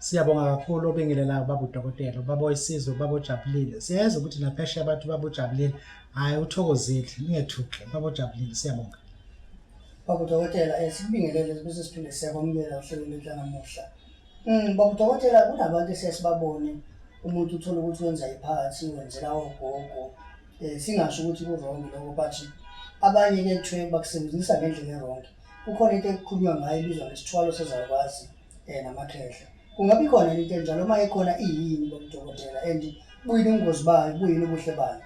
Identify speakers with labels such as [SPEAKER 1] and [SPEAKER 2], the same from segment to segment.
[SPEAKER 1] Siyabonga kakhulu obingelelayo baba udokotela, ubaba oyisizwe, ubaba ojabulile. Siyezwa ukuthi naphesheya bathi ubaba ujabulile. Hhayi uthokozile, ningethuke, ubaba ojabulile, siyabonga.
[SPEAKER 2] Baba udokotela, sikubingelele bese siphinde siyakwamukela ohlelweni lwethu lanamuhla. Baba udokotela, kunabantu esiye sibabone umuntu uthole ukuthi wenza iphathi, wenzela ogogo. Singasho ukuthi ku-wrong lokho but abanye-ke kuthiwe bakusebenzisa ngendlela e-wrong. Kukhona into ekukhulunywa ngayo ebizwa ngesithwalo sezalukwazi namakhehla. Kungabe ikhona yini into enjalo? Uma ikhona iyini baba udokotela and buyini ubungozi bayo, buyini ubuhle bayo?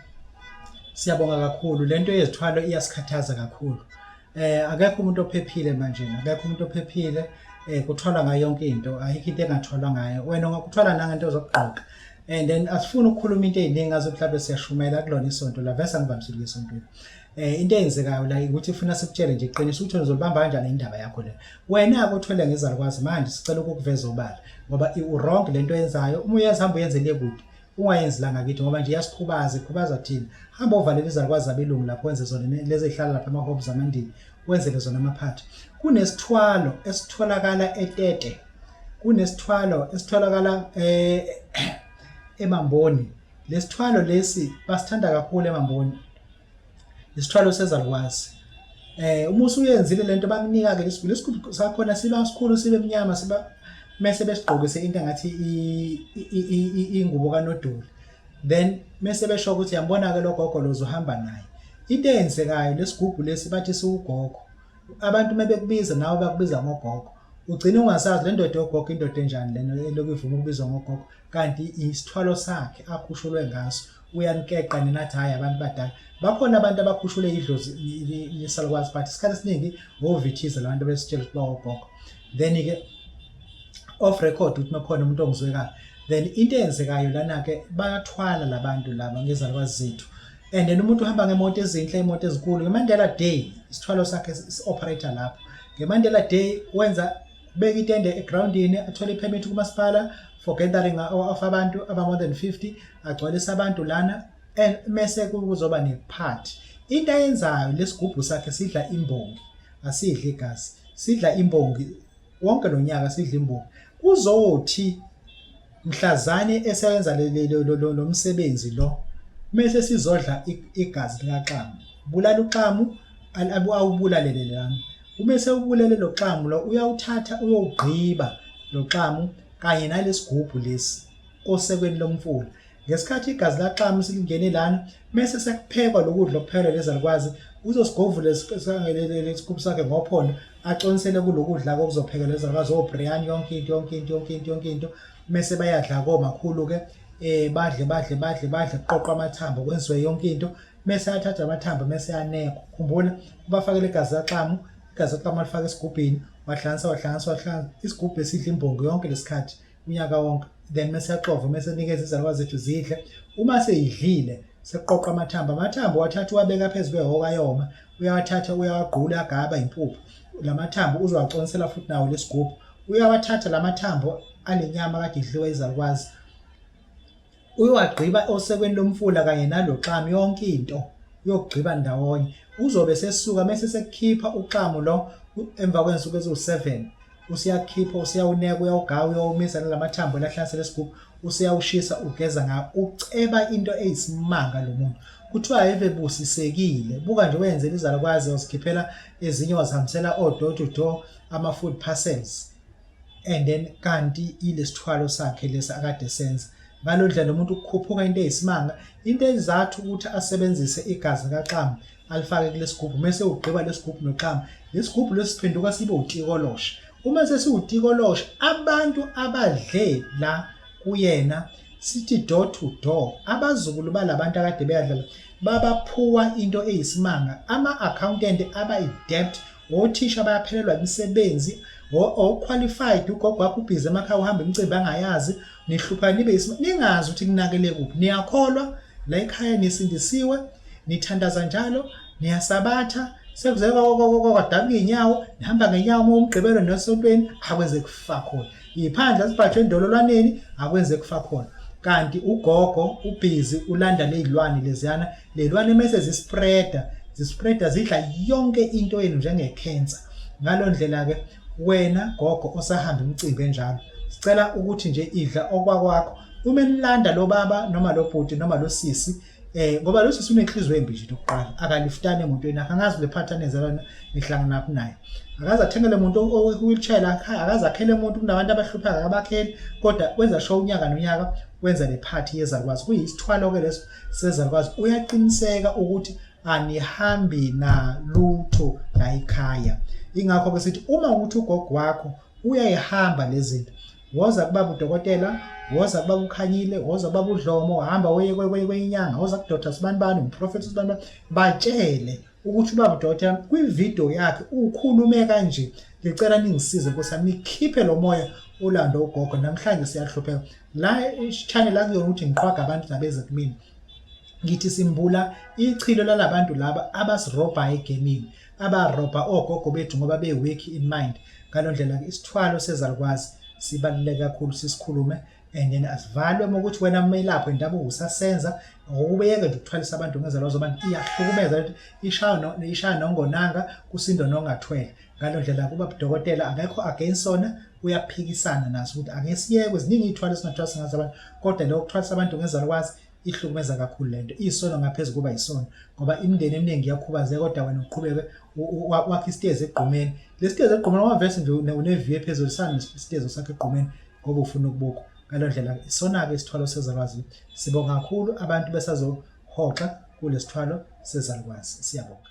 [SPEAKER 1] Siyabonga kakhulu. Lento yezithwalo iyasikhathaza kakhulu. Akekho umuntu ophephile manje, akekho umuntu ophephile. Kuthwalwa ngayo yonke into, ayikho into engathwalwa ngayo. Wena ungakuthwala nangento zokugqoka. And then asifuni ukukhuluma into eziningi ngazo mhlawumbe siyashumela kulona isonto la vese angivamisile esontweni. Into eyenzekayo la ukuthi ufuna sikutshele nje iqiniso ukuthi uzolibamba kanjani indaba yakho le. Wena-ke othwele ngezalukwazi manje sicela ukukuveza obala ngoba u-wrong lento oyenzayo. Uma uyenza hamba uyenze le kude. Ungayenzi la ngakithi ngoba nje iyasikhubaza, ikhubaza thina. Hamba ovalela izalukwazi zabelungu lapho wenze zona lezi ezihlala lapha ema-homes amandini wenzele zona amaphathi. Kunesithwalo esitholakala eTete. Kunesithwalo esitholakala eMamboni. Lesithwalo lesi basithanda kakhulu eMamboni. Isithwalo sezalukwazi. Uma usuyenzile lento bakunika ke lesigubhu, lesigubhu sakhona siba sikhulu sibe mnyama siba mese besigqokise into engathi ingubo kanodoli. Then mese besho ukuthi yambona ke lo gogo lo uzohamba naye. Into eyenzekayo lesigubhu lesi bathi siwugogo. Abantu mebekubiza nawe bakubiza ngogogo. Ugcina ungasazi le ndoda yogogo indoda enjani lena elokhu ivuma ukubizwa ngogogo kanti isithwalo sakhe akhushulwe ngaso uyanikeqa nina athi hhayi abantu badala. Bakhona abantu abakhushulwe idlozi lesalukwazi but isikhathi esiningi ngovithiza labantu besitshela ukuthi bawogogo. Then-ke off record ukuthi makhona umuntu ongizwekayo. Then into eyenzekayo lana-ke bayathwala labantu laba ngezalukwazi zethu. And then umuntu uhamba ngemoto ezinhle, imoto ezinkulu. NgeMandela Day isithwalo sakhe si-operator lapho. NgeMandela Day wenza beka itende egroundini athole ipermit kumasipala for gathering of abantu aba more than 50 agcwalise abantu lana and mese kuzoba nephathi. Into ayenzayo lesigubhu sakhe sidla imbongi, asidli igazi, sidla imbongi wonke lo nyaka sidla imbongi. Kuzothi mhlazane eseyenza lo msebenzi lo mese sizodla igazi likaXamu. Bulala uXamu awubulalele lana. Uma sewubulele lo xamu lo uyawuthatha uyowugqiba lo xamu kanye nalesigubhu lesi osekweni lomfula. Ngesikhathi igazi laxamu silingene lana mese sekuphekwa lokudla okuphelwa lezalukwazi uzosigovula lesigubhu sakhe ngophondo aconsele kulokudla okuzophekelwa lezalukwazi obriyani yonke into yonke into yonke into yonke into mese bayadla komakhulu ke badle badle badle badle kuqoqwa amathambo kwenziwe yonke into mese athatha amathambo mese yanekwa. Khumbula ubafakele igazi laxamu, igazi laxamu alifaka esigubhini wahlanganisa wahlanganisa wahlanganisa isigubhu esidla imbongi yonke lesikhathi unyaka wonke then mese yaxova mese nikeza izalukwazi zethu zidle. Uma seyidlile sekuqoqa amathambo, amathambo wathatha uwabeka phezu kwehhoka yoma, uyawathatha uyawagqula agaba impuphu. Lamathambo uzowaconsela futhi nawo lesigubhu. Uyawathatha lamathambo alenyama kade idliwa izalukwazi uyowagqiba osekweni lomfula kanye nalo xamu yonke into uyokugqiba ndawonye. Uzobe sesuka mese sekukhipha uxamu lo emva kwensuku eziwu-7 usiyakhipha usiyawuneka uyawugaya uyawumisa nalamathambo lahlanganisele lesigubhu usiyawushisa ugeza ngawo. Uceba into eyisimanga lo muntu. Kuthiwa eve busisekile. Buka nje wenzela izalukwazi wazikhiphela ezinye wazihambisela o-door to door ama-food parcels. And then kanti ilesithwalo sakhe lesi akade senza. Ngalo ndlela lo muntu ukukhuphuka into eyisimanga, into ezathu ukuthi asebenzise igazi likaXamu alifake kulesigubhu mese ugqiba lesigubhu noXamu. Lesigubhu lesiphenduka sibe utikoloshe. Uma sesiwutikoloshe abantu abadle la kuyena sithi door to door abazukulu balabantu akade beyadlala babaphuwa into eyisimanga. Ama-accountant aba-debt, othisha bayaphelelwa imisebenzi, o-qualified ugogo wakho ubhizi emakhaya uhamba imicimbi angayazi, nihlupha nibe ningazi ukuthi kunakele kuphi. Niyakholwa la ekhaya nisindisiwe, nithandaza njalo, niyasabatha, sekuze kwadabuka iy'nyawo, nihamba ngenyawo uma uMgqibelo nesontweni, akwenze kufa khona. Iy'phandla zibhajwe endololwaneni, akwenze kufa khona. Kanti ugogo ubhizi ulanda ley'lwane leziyana, ley'lwane mese zispreda, zispreda zidla yonke into yenu njengekhensa. Ngalo ndlela-ke wena gogo osahamba imicimbi enjalo, Sicela ukuthi nje idla okwakwakho. Uma enilanda lo baba noma lo bhuti noma lo sisi ngoba lo sisi unenhliziyo embi nje lokuqala, akaliftani emotweni yakhe, angazi le phathi anenzela nihlangana naphi naye. Akaze athengele umuntu owe-wheelchair la ekhaya, akaze akhele umuntu, kunabantu abahlupheka akabakheli, kodwa wenza sure unyaka nonyaka wenza le phathi yezalukwazi. Kuyisithwalo-ke leso sezalukwazi. Uyaqiniseka ukuthi anihambi nalutho la ekhaya. Ingakho-ke sithi uma ukuthi ugogo wakho uyayihamba lezinto, woza kubaba udokotela, woza kubaba uKhanyile, woza kubaba uDlomo, hamba uye kwenye inyanga, woza kuDr Sibanibani, umprofethi Sibanibani, batshele ukuthi ubaba udokotela kwividiyo yakhe ukhulume kanje, ngicela ningisize nkosi yami, nikhiphe lo moya olanda ugogo, namhlanje siyahlupheka la channel akuyona ukuthi ngiqhwaga abantu nabeze kumina. Ngithi simbula ichilo lalabantu laba abasirobha egemini, abarobha ogogo bethu ngoba be-weak in mind. Ngalo ndlela-ke isithwalo sezalukwazi sibaluleke kakhulu, sisikhulume and then asivalwe uma ukuthi wena umelaphi wendabuko usasenza ngokubeyeke nje ukuthwalisa abantu ngezalwazi abantu iyahlukumeza lento, ishaya ishaya nongonanga kusindo nongathwele. Ngalo ndlela kuba udokotela akekho against sona, uyaphikisana naso ukuthi ake siyekwe, ziningi iy'thwalo esingathwalisa ngazo abantu, kodwa lokho kuthwalisa abantu ngezalukwazi ihlukumeza kakhulu lento, iyisono ngaphezu kuba yisono ngoba imindeni eminingi iyakhubazeka, kodwa wena uqhubeke wakhe isitezi egqumeni. Le sitezi egqumeni wavese nje une-view ephezulu sani isitezi osakhe egqumeni ngoba ufuna ukubukwa. Ngalo ndlela isona-ke isithwalo sezalukwazi. Sibonga kakhulu abantu besazohoxa kulesithwalo sezalukwazi. Siyabonga.